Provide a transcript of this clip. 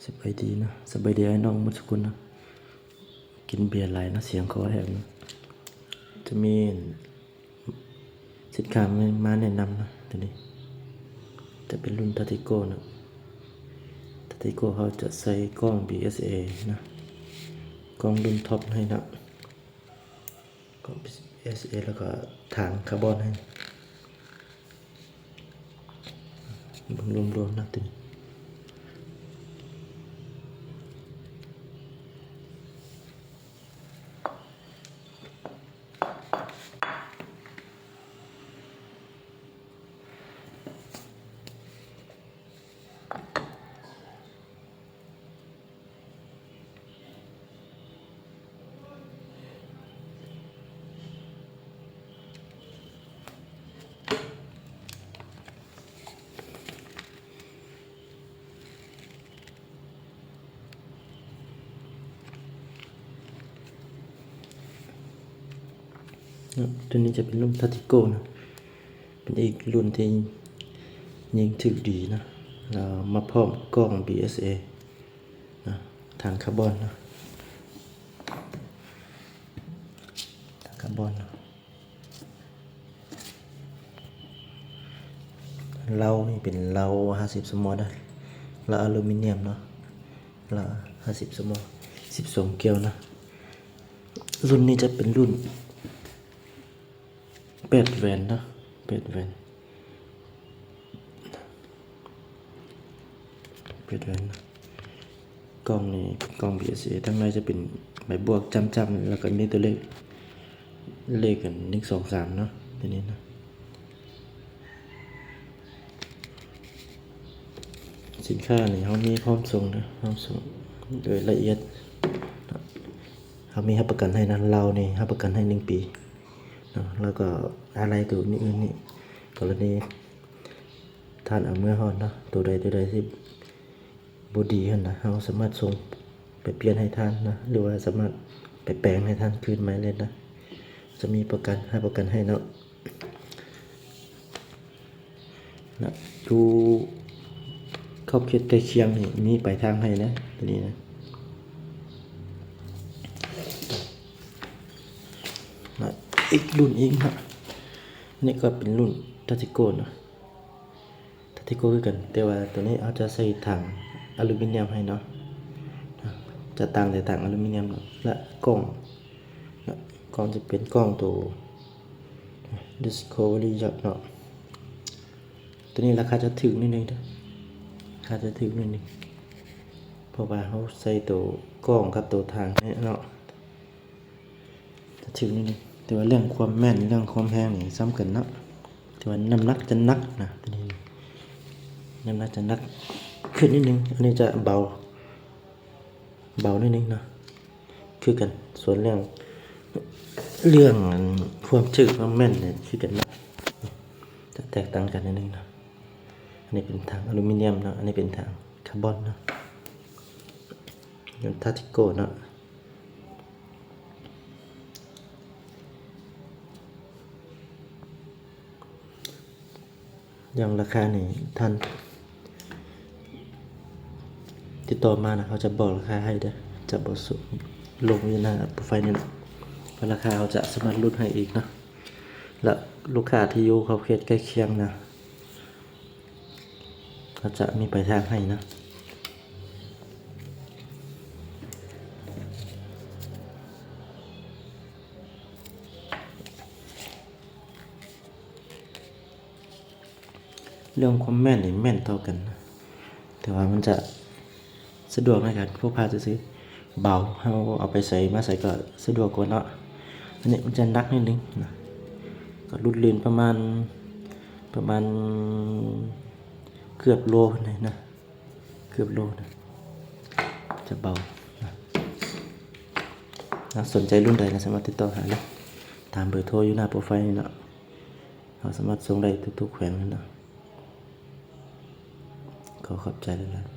ສະບາຍດີເນາະ ສະບາຍດີອ້າຍນ້ອງໝົດທຸກຄົນເນາະ. ກິນເບຍຫຼາຍເນາະ ສຽງຄໍແຫ້ງເນາະ. ຈະມີສິນຄ້າມາແນະນຳເນາະ. ໂຕນີ້ຈະເປັນລຸ້ນທາຕິໂກເນາະ. ທາຕິໂກເຮົາຈະໃສ່ກ້ອງບີເອສເອເນາະ, ກ້ອງລຸ້ນທັອບໃຫ້ເນາະ. ກໍເອສເອ ແລ້ວກໍຖັງຄາບອນໃຫ້ ເບິ່ງລວມໆນະ ໂຕນີ້. ໂຕນີ້ຈະເປັນລຸ້ນທາຕິໂກເນາະ, ເປັນອີກລຸ້ນທີ່ຍິງຖືກດີເນາະ, ແລ້ວມາພ້ອມກ້ອງບີເອສເອເນາະ, ຖັງຄາບອນເນາະ, ຖັງຄາບອນເນາະ. ເລົານີ້ເປັນເລົາຫ້າສິບສະໝໍເດີ, ເລົາອາລູມີນຽມເນາະ, ເລົາຫ້າສິບສະໝໍ ສິບສອງແກ້ວເນາະ. ລຸ້ນນີ້ຈະເປັນລຸ້ນແປດແຫວນເນາະ, ແປດແຫວນ ແປດແຫວນ. ກ້ອງນີ້ເປັນກ້ອງບີເອສເອ, ທາງໃນຈະເປັນໃບບວກຈ້ຳໆ ແລ້ວກໍມີຕົວເລກ ເລກອັນ ໜຶ່ງ ສອງ ສາມເນາະ, ຕົວນີ້ເນາະ. ສິນຄ້ານີ້ເຮົາມີພ້ອມສົ່ງເດີ, ພ້ອມສົ່ງໂດຍລະອຽດ. ເຮົາມີຮັບປະກັນໃຫ້ນະ, ເລົານີ້ຮັບປະກັນໃຫ້ໜຶ່ງປີເນາະ, ແລ້ວກໍອາໄຫຼ່ໂຕນີ້ອື່ນນີ້ ກໍລະນີທ່ານເອົາເມືອຮອດເນາະ, ໂຕໃດໂຕໃດທີ່ບໍ່ດີຫັ້ນນະ ເຮົາສາມາດສົ່ງໄປປ່ຽນໃຫ້ທ່ານນະ ຫຼືວ່າສາມາດໄປແປງໃຫ້ທ່ານຄືນໃໝ່ເລີຍນະ, ຈະມີປະກັນ ຮັບປະກັນໃຫ້ເນາະ. ນະ ຢູ່ຂອບເຂດໃກ້ຄຽງນີ້ມີປາຍທາງໃຫ້ນະ ຕົວນີ້ນະ. ນະ ອີກລຸ້ນອີກນະ, ນີ້ກໍເປັນລຸ້ນທາຕິໂກເນາະ, ທາຕິໂກຄືກັນ, ແຕ່ວ່າຕົວນີ້ເຮົາຈະໃສ່ຖັງອາລູມີນຽມໃຫ້ເນາະ, ຈະຕ່າງແຕ່ຖັງອາລູມີນຽມເນາະ. ແລະ ກ້ອງນະ ກ້ອງຈະເປັນກ້ອງໂຕ Discovery ເນາະ. ຕົວນີ້ລາຄາຈະຖືກໜ້ອຍໜຶ່ງເດີ, ລາຄາຈະຖືກໜ້ອຍໜຶ່ງ ເພາະວ່າເຮົາໃສ່ໂຕກ້ອງກັບໂຕຖັງນີ້ເນາະ, ຈະຖືກໜ້ອຍໜຶ່ງ. ແຕ່ວ່າເລື່ອງຄວາມແມ່ນ ເລື່ອງຄວາມແຮງນີ້ສ່ຳກັນເນາະ, ແຕ່ວ່ານ້ຳໜັກຈະໜັກນະ ຕົວນີ້ ນ້ຳໜັກຈະໜັກຂຶ້ນໜ້ອຍໜຶ່ງ. ອັນນີ້ຈະເບົາ ເບົາໜ້ອຍໜຶ່ງເນາະ ຄືກັນ. ສ່ວນເລື່ອງ ເລື່ອງອັນຄວາມຖືກຄວາມແມ່ນນີ້ຄືກັນເນາະ, ຈະແຕກຕ່າງກັນໜ້ອຍໜຶ່ງເນາະ. ອັນນີ້ເປັນຖັງອາລູມີນຽມເນາະ, ອັນນີ້ເປັນຖັງຄາບອນເນາະ, ເປັນທາຕິໂກເນາະ. ຢ່າງລາຄານີ້ ທ່ານຕິດຕໍ່ມານະ ເຮົາຈະບອກລາຄາໃຫ້ເດີ, ຈະບໍ່ລົງຢູ່ໜ້າໂປຣໄຟລ໌ນີ້ນະ, ເພາະລາຄາເຮົາຈະສາມາດຫຼຸດໃຫ້ອີກເນາະ. ແລະ ລູກຄ້າທີ່ຢູ່ຂອບເຂດໃກ້ຄຽງນະ ເຮົາຈະມີປາຍທາງໃຫ້ນະ. ເລື່ອງຄວາມແມ່ນນີ້ແມ່ນເທົ່າກັນນະ, ແຕ່ວ່າມັນຈະສະດວກໃນການພົກພາຊື່ໆ, ເບົາ ເຮົາເອົາໄປໃສມາໃສກໍສະດວກກວ່າເນາະ. ອັນນີ້ມັນຈະໜັກໜ້ອຍໜຶ່ງນະ, ກໍຫຼຸດລື່ນປະມານ ປະມານເກືອບໂລພຸ້ນແຫຼະນະ. ເກືອບໂລນະ ຈະເບົານະ. ນະ ສົນໃຈລຸ້ນໃດນະ ສາມາດຕິດຕໍ່ຫາໄດ້ຕາມເບີໂທຢູ່ໜ້າໂປຣໄຟລ໌ນີ້ເນາະ, ເຮົາສາມາດສົ່ງໄດ້ທຸກໆແຂວງເລີຍເນາະ. ຂໍຂອບໃຈຫຼາຍໆ.